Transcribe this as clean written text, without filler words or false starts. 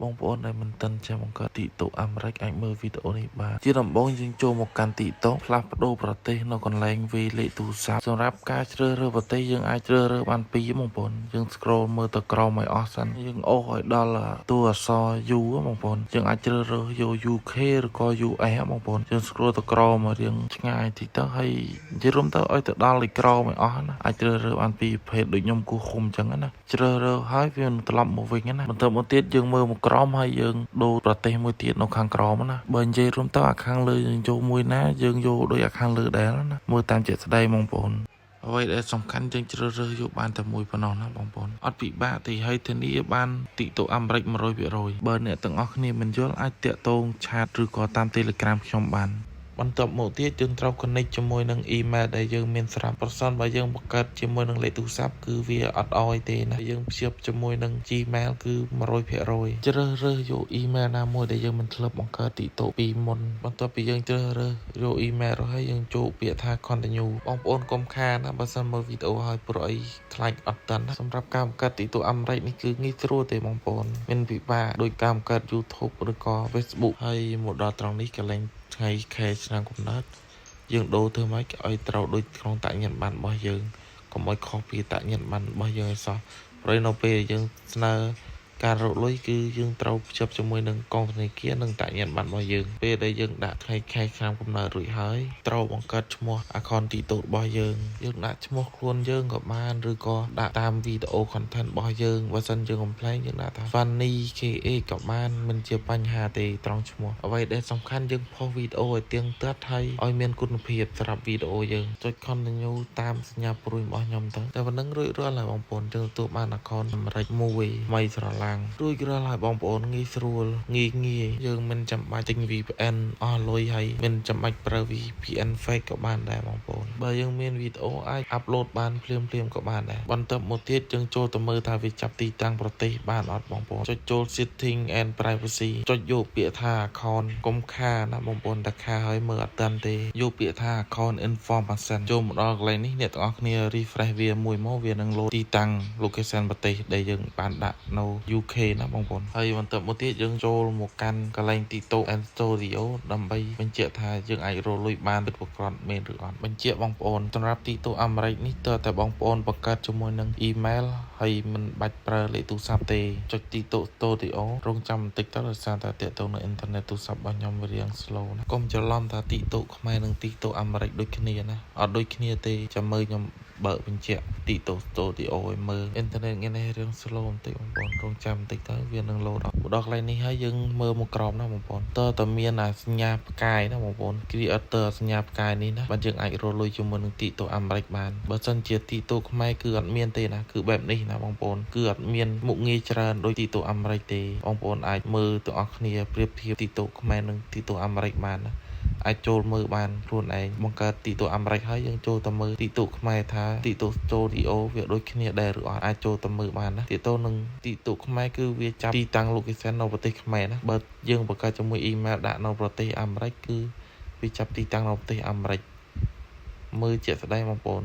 បងប្អូនដែលមិនទាន់ចេះបង្កើត TikTok អាមេរិកអាចមើលវីដេអូនេះបានជាដំបូងយើងចូលមកកាន់ TikTok ផ្លាស់ប្ដូរប្រទេសនៅកន្លែងវាយលេខទូរស័ព្ទសម្រាប់ការជ្រើសរើសប្រទេសយើងអាចជ្រើសរើសបានពីរបងប្អូនយើង scroll មើលទៅក្រោមឲ្យអស់សិនយើងអូសឲ្យដល់តួអក្សរ U បងប្អូនយើងអាចជ្រើសរើសយក UK ឬក៏ US បងប្អូនយើង scroll ទៅក្រោមឲ្យរៀងឆ្ងាយតិចទៅហើយនិយាយរួមទៅឲ្យទៅដល់លេខក្រោមឲ្យអស់ណាអាចជ្រើសរើសបានពីរប្រភេទដូចខ្ញុំគូឃុំអញ្ចឹងណាជ្រើសរើសហើយវានឹងត្រឡប់មកវិញណាបន្ទាប់មកទៀតយើងមើលមកក្រោមហើយយើងដូរប្រទេសមួយទៀតនៅខាងក្រោមណាបើនិយាយរួមទៅអាខាងលើយើងចូលមួយណាយើងយកដូចអាខាងលើដែរណាមើលតាមជាក់ស្ដែងបងប្អូនអ្វីដែលសំខាន់យើងជ្រើសរើសយកបានតែមួយប៉ុណ្ណោះណាបងប្អូនអត់ពិបាកទេហើយធានាបាន TikTok អាមេរិក100%បើអ្នកទាំងអស់គ្នាមិនយល់អាចតាក់ទង chat ឬក៏តាម Telegram ខ្ញុំបានបន្ទាប់មកទៀតយើងត្រូវ connect ជាមួយនឹង email ដែលយើងមានស្រាប់ប្រសិនបើយើងបង្កើតជាមួយនឹងលេខទូរស័ព្ទគឺវាអត់អោយទេណាយើងភ្ជាប់ជាមួយនឹង Gmail គឺ100%ជ្រើសរើសយក email ណាមួយដែលយើងមិនធ្លាប់បង្កើត TikTok ពីមុនបន្ទាប់ពីយើងជ្រើសរើសយក email រួចហើយយើងចូលពាក្យថា continue បងប្អូនកុំខានណាបើសិនមើលវីដេអូហើយព្រោះអីខ្លាចអត់ទាន់ណាសម្រាប់ការបង្កើត TikTok អាមេរិកនេះគឺងាយស្រួលទេបងប្អូនមានពិបាកដោយការបង្កើត YouTube ឬក៏ Facebook ហើយមកដល់ត្រង់នេះកន្លែងថ្ងៃខែឆ្នាំកំណើតយើងដូរធ្វើម៉េចឲ្យត្រូវដូចក្នុងអត្តសញ្ញាណប័ណ្ណរបស់យើងកុំឲ្យខុសពីអត្តសញ្ញាណប័ណ្ណរបស់យើងឲ្យសោះព្រោះនៅពេលយើងស្នើការរកលុយគឺយើងត្រូវភ្ជាប់ជាមួយនឹងកងធនាគារនិងអត្តសញ្ញាណប័ណ្ណរបស់យើងពេលដែលយើងដាក់ថ្ងៃខែឆ្នាំកំណើតរួចហើយត្រូវបង្កើតឈ្មោះ account TikTok របស់យើងយើងដាក់ឈ្មោះខ្លួនយើងក៏បានឬក៏ដាក់តាមវីដេអូ content របស់យើងបើសិនយើងកំប្លែងយើងដាក់ថា Funny KA ក៏បានមិនជាបញ្ហាទេត្រង់ឈ្មោះអ្វីដែលសំខាន់យើងផុសវីដេអូឲ្យទៀងទាត់ហើយឲ្យមានគុណភាពសម្រាប់វីដេអូយើងចុច continue តាមសញ្ញាព្រួយរបស់ខ្ញុំទៅតែប៉ុណ្ណឹងរួចរាល់ហើយបងប្អូនយើងទទួលបាន account អាមេរិកមួយថ្មីស្រឡាំងរួចរាល់ហើយបងប្អូនងាយស្រួលងាយងាយយើងមិនចាំបាច់ទិញ VPN អស់លុយហើយមិនចាំបាច់ប្រើ VPN fake ក៏បានដែរបងប្អូនបើយើងមានវីដេអូអាច upload បានភ្លាមភ្លាមក៏បានដែរបន្ទាប់មកទៀតយើងចូលទៅមើលថាវាចាប់ទីតាំងប្រទេសបានអត់បងប្អូនចុចចូល setting and privacy ចុចយកពាក្យថា account កុំខាណាបងប្អូនតែខាហើយមើលអត់ទាន់ទេយកពាក្យថា account information ចូលមកដល់កន្លែងនេះអ្នកទាំងអស់គ្នា refresh វាមួយមកវានឹងលោតទីតាំង location ប្រទេសដែលយើងបានដាក់នៅ UK ណាបងប្អូនហើយបន្ទាប់មកទៀតយើងចូលមកកាន់កន្លែង TikTok and Studio ដើម្បីបញ្ជាក់ថាយើងអាចរកលុយបានពិតប្រាកដមែនឬអត់បញ្ជាក់បងប្អូនសម្រាប់ TikTok អាមេរិកនេះតើតែបងប្អូនបង្កើតជាមួយនឹង email ហើយមិនបាច់ប្រើលេខទូរស័ព្ទទេចុច TikTok Studio រងចាំបន្តិចទៅដោយសារតែទាក់ទងនឹងអ៊ីនធឺណិតទូរស័ព្ទរបស់ខ្ញុំវារៀង slow ណាកុំច្រឡំថា TikTok ខ្មែរនិង TikTok អាមេរិកដូចគ្នាណាអត់ដូចគ្នាទេចាំមើលខ្ញុំបើកបញ្ជាក់ TikTok Studio ឲ្យមើលអ៊ីនធឺណិតថ្ងៃនេះរៀង slow បន្តិចបងប្អូនរងចាំបន្តិចទៅវានឹង load ដល់មកដល់កន្លែងនេះហើយយើងមើលមកក្រោមណាបងប្អូនតើតើមានអាសញ្ញាផ្កាយណាបងប្អូន creator សញ្ញាផ្កាយនេះណាបើយើងអាចរកលុយជាមួយនឹង TikTok អាមេរិកបានបើសិនជា TikTok ខ្មែរគឺអត់មានទេណាគឺបែបនេះណាបងប្អូនគឺអត់មានមុខងារច្រើនដូច TikTok អាមេរិកទេបងប្អូនអាចមើលទាំងអស់គ្នាប្រៀបធៀប TikTok ខ្មែរនិង TikTok អាមេរិកបានណាអាចចូលមើលបានខ្លួនឯងបង្កើត TikTok អាមេរិកហើយយើងចូលទៅមើល TikTok ខ្មែរថា TikTok Studio វាដូចគ្នាដែរឬអត់អាចចូលទៅមើលបានណា TikTok និង TikTok ខ្មែរគឺវាចាប់ទីតាំង location នៅប្រទេសខ្មែរណាបើយើងបង្កើតជាមួយ email ដាក់នៅប្រទេសអាមេរិកគឺវាចាប់ទីតាំងនៅប្រទេសអាមេរិកមើលជាក់ស្ដែងបងប្អូន